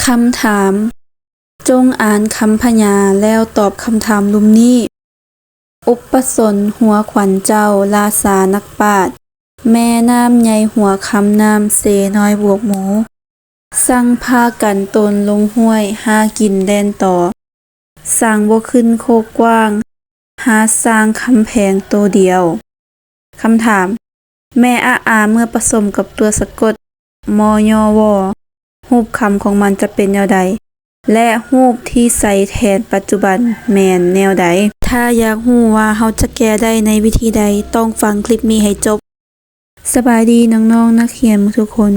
ຄຳຖາມ, ຈົ່ງອ່ານຄຳພະຍາແລ້ວຕອບຄຳຖາມລຸ່ມນີ້. ອຸປະສົນຫົວຂວັນເຈົ້າ, ລາຊານັກປາດ, ແມ່ນ້ຳໃຫຍ່ຫົວຄຳ, ນ້ຳເຊນ້ອຍບວກໝູ, ສັ່ງພາກັນໂຕນລົງຫ້ວຍ, ຫາກິນແລ່ນຕໍ່, ສ້າງບໍ່ຂຶ້ນໂຄກກວ້າງ, ຫາສ້າງຄຳແພງໂຕດຽວ. ຄຳຖາມ, ແມ່ອະອາເມື່ອປະສົມກັບຕົວສະກົດ ມໍ ຍໍ ວໍ ຮູບຄຳຂອງມັນຈະເປັນແນວໃດ ແລະ ຮູບທີ່ໃຊ້ແທນປັດຈຸບັນແມ່ນແນວໃດ? ຖ້າຢາກຮູ້ວ່າເຮົາຈະແກ້ໄດ້ໃນວິທີໃດ, ຕ້ອງຟັງຄລິບນີ້ໃຫ້ຈົບ. ສະບາຍດີນ້ອງໆນັກຮຽນໝົດທຸກຄົນ.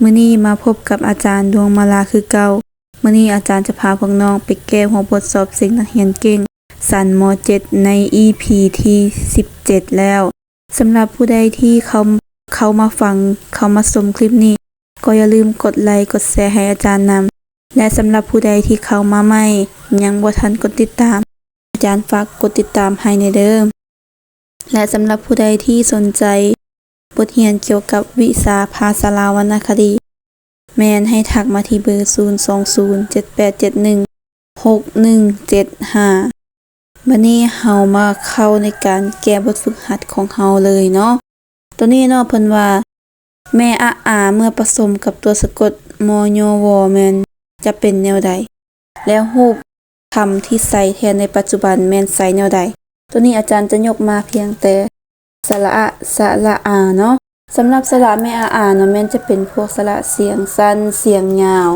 ມື້ນີ້ມາພົບກັບອາຈານດວງມາລາຄືເກົ່າ. ມື້ນີ້ອາຈານຈະພາພວກນ້ອງໄປແກ້ຫົວບົດສອບເສັງນັກຮຽນເກັ່ງ ຊັ້ນ ມໍ ເຈັດ ໃນ ອີ ພີ ທີ ສິບເຈັດ ແລ້ວ. ສຳລັບຜູ້ໃດທີ່ເຂົ້າ ເຂົ້າມາຟັງ, ເຂົ້າມາຊົມຄລິບນີ້, ກໍຢ່າລືມກົດໄລ, ກົດແຊໃຫ້ອາຈານນຳ. ແລະ ສຳລັບຜູ້ໃດທີ່ເຂົ້າມາໃໝ່, ຍັງບໍ່ທັນກົດຕິດຕາມ, ອາຈານຝາກກົດຕິດຕາມໃຫ້ແດ່ເດີ້. ແລະ ສຳລັບຜູ້ໃດທີ່ສົນໃຈບົດຮຽນກ່ຽວກັບວິຊາພາສາລາວວັນນະຄະດີ, ແມ່ນໃຫ້ທັກມາທີ່ເບີ ສູນສອງສູນ ເຈັດແປດເຈັດໜຶ່ງ ຫົກໜຶ່ງເຈັດຫ້າ. ບັດນີ້ເຮົາມາເຂົ້າໃນການແກ້ບົດຝຶກຫັດຂອງເຮົາເລີຍເນາະ. ໂຕນີ້ເນາະ ເພິ່ນວ່າ ແມ່ອະອາເມື່ອປະສົມກັບຕົວສະກົດ ມໍ ຍໍ ວໍ ແມ່ນຈະເປັນແນວໃດ? ແລ້ວຮູບຄຳທີ່ໃຊ້ແທນໃນປັດຈຸບັນແມ່ນໃຊ້ແນວໃດ? ໂຕນີ້ອາຈານຈະຍົກມາພຽງແຕ່ ສະຫຼະອະ ສະຫຼະອາເນາະ. ສຳລັບສະຫຼະແມ່ອະອາເນາະ ແມ່ນຈະເປັນພວກສະຫຼະສຽງສັ້ນ, ສຽງຍາວ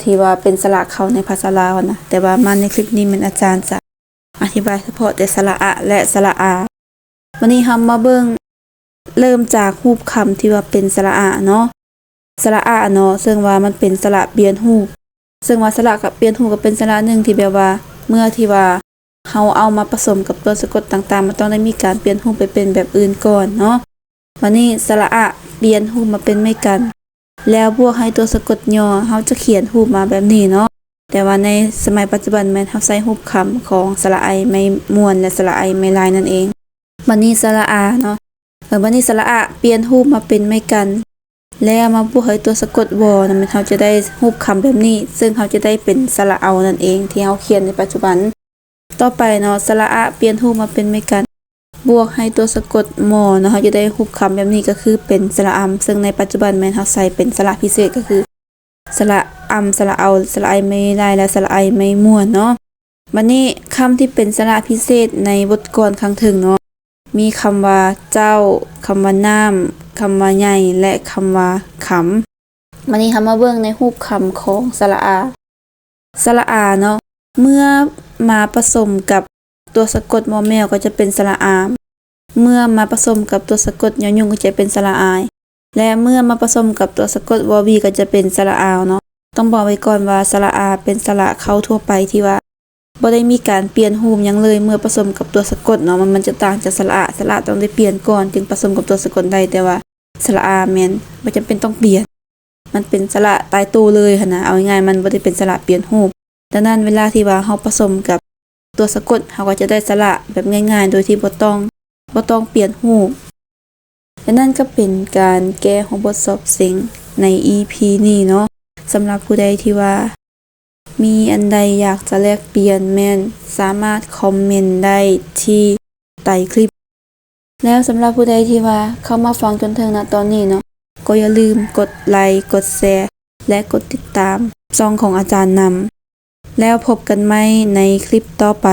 ທີ່ວ່າເປັນສະຫຼະເຄົ້າໃນພາສາລາວຫັ້ນນະ. ແຕ່ວ່າມາໃນຄລິບນີ້ແມ່ນອາຈານຈະອະທິບາຍສະເພາະແຕ່ສະຫຼະອະ ແລະ ສະຫຼະອາ. ບັດນີ້ເຮົາມາເບິ່ງ ເລີ່ມຈາກຮູບຄຳທີ່ວ່າເປັນສະຫຼະອະເນາະ, ສະຫຼະອະເນາະ, ເຊິ່ງວ່າມັນເປັນສະຫຼະປ່ຽນຮູບ, ເຊິ່ງວ່າສະຫຼະກັບປ່ຽນຮູບກໍເປັນສະຫຼະໜຶ່ງທີ່ແບບວ່າ ເມື່ອທີ່ວ່າເຮົາເອົາມາປະສົມກັບຕົວສະກົດຕ່າງໆ ມັນຕ້ອງໄດ້ມີການປ່ຽນຮູບໄປເປັນແບບອື່ນກ່ອນເນາະ. ບັດນີ້ສະຫຼະອະປ່ຽນຮູບມາເປັນໄມ້ກັນ ແລ້ວບວກໃຫ້ຕົວສະກົດຍໍ ເຮົາຈະຂຽນຮູບມາແບບນີ້ເນາະ. ແຕ່ວ່າໃນສະໄໝປັດຈຸບັນແມ່ນເຮົາໃຊ້ຮູບຄຳຂອງສະຫຼະໄອໄມ້ມ້ວນ ແລະ ສະຫຼະໄອໄມ້ລາຍນັ້ນເອງ. ບັດນີ້ສະຫຼະອາເນາະ, ເອີ ບັດນີ້ສະຫຼະອະປ່ຽນຮູບມາເປັນໄມ້ກັນ ແລ້ວມາບວກໃຫ້ຕົວສະກົດ ວໍ ນັ້ນແມ່ນເຮົາຈະໄດ້ຮູບຄຳແບບນີ້, ເຊິ່ງເຮົາຈະໄດ້ເປັນສະຫຼະເອົານັ້ນເອງ ທີ່ເຮົາຂຽນໃນປັດຈຸບັນ. ຕໍ່ໄປເນາະ, ສະຫຼະອະປ່ຽນຮູບມາເປັນໄມ້ກັນ ບວກໃຫ້ຕົວສະກົດ ມໍ ເນາະ, ເຮົາຈະໄດ້ຮູບຄຳແບບນີ້ ກໍຄືເປັນສະຫຼະອຳ, ເຊິ່ງໃນປັດຈຸບັນແມ່ນເຮົາໃຊ້ເປັນສະຫຼະພິເສດ ກໍຄືສະຫຼະອຳ, ສະຫຼະເອົາ, ສະຫຼະໄອໄມ້ລາຍ ແລະ ສະຫຼະໄອໄມ້ມ້ວນເນາະ. ບັດນີ້ຄຳທີ່ເປັນສະຫຼະພິເສດໃນບົດກ່ອນຂ້າງເທິງເນາະ, ມີຄຳວ່າເຈົ້າ, ຄຳວ່ານ້ຳ, ຄຳວ່າໃຫຍ່ ແລະ ຄຳວ່າຄຳ. ບັດນີ້ເຮົາມາເບິ່ງໃນຮູບຄຳຂອງສະຫຼະອາ. ສະຫຼະອາເນາະ, ເມື່ອມາປະສົມກັບຕົວສະກົດ ມໍແມວ ກໍຈະເປັນສະຫຼະອາມ, ເມື່ອມາປະສົມກັບຕົວສະກົດ ຍໍຍຸງ ກໍຈະເປັນສະຫຼະອາຍ ແລະ ເມື່ອມາປະສົມກັບຕົວສະກົດ ວໍວີ ກໍຈະເປັນສະຫຼະອາວເນາະ. ຕ້ອງບອກໄວ້ກ່ອນວ່າ ສະຫຼະອາເປັນສະຫຼະເຄົ້າທົ່ວໄປທີ່ວ່າບໍ່ໄດ້ມີການປ່ຽນຮູບຫຍັງເລີຍ ເມື່ອປະສົມກັບຕົວສະກົດເນາະ, ມັນ ມັນຈະຕ່າງຈາກສະຫຼະອາ, ສະຫຼະອາຕ້ອງໄດ້ປ່ຽນກ່ອນຈຶ່ງປະສົມກັບຕົວສະກົດໄດ້, ແຕ່ວ່າສະຫຼະອາແມ່ນບໍ່ຈຳເປັນຕ້ອງປ່ຽນ. ມັນເປັນສະຫຼະຕາຍໂຕເລີຍຫັ້ນນະ, ເອົາງ່າຍໆ ມັນບໍ່ໄດ້ເປັນສະຫຼະປ່ຽນຮູບ. ດັ່ງນັ້ນ ເວລາທີ່ວ່າເຮົາປະສົມກັບຕົວສະກົດ ເຮົາກໍຈະໄດ້ສະຫຼະແບບງ່າຍໆ ໂດຍທີ່ບໍ່ຕ້ອງ ບໍ່ຕ້ອງປ່ຽນຮູບ. ແລະ ນັ້ນກໍເປັນການແກ້ຫົວບົດສອບເສັງໃນ ອີ ພີ ນີ້ເນາະ. ສຳລັບຜູ້ໃດທີ່ວ່າມີອັນໃດຢາກຈະແລກປ່ຽນ ແມ່ນສາມາດຄອມເມັນໄດ້ທີ່ໃຕ້ຄລິບ. ແລ້ວສຳລັບຜູ້ໃດທີ່ວ່າເຂົ້າມາຟັງຈົນເຖິງນະຕອນນີ້ເນາະ, ກໍຢ່າລືມກົດໄລ, ກົດແຊ ແລະ ກົດຕິດຕາມຊ່ອງຂອງອາຈານນຳ. ແລ້ວພົບກັນໃໝ່ໃນຄລິບຕໍ່ໄປ.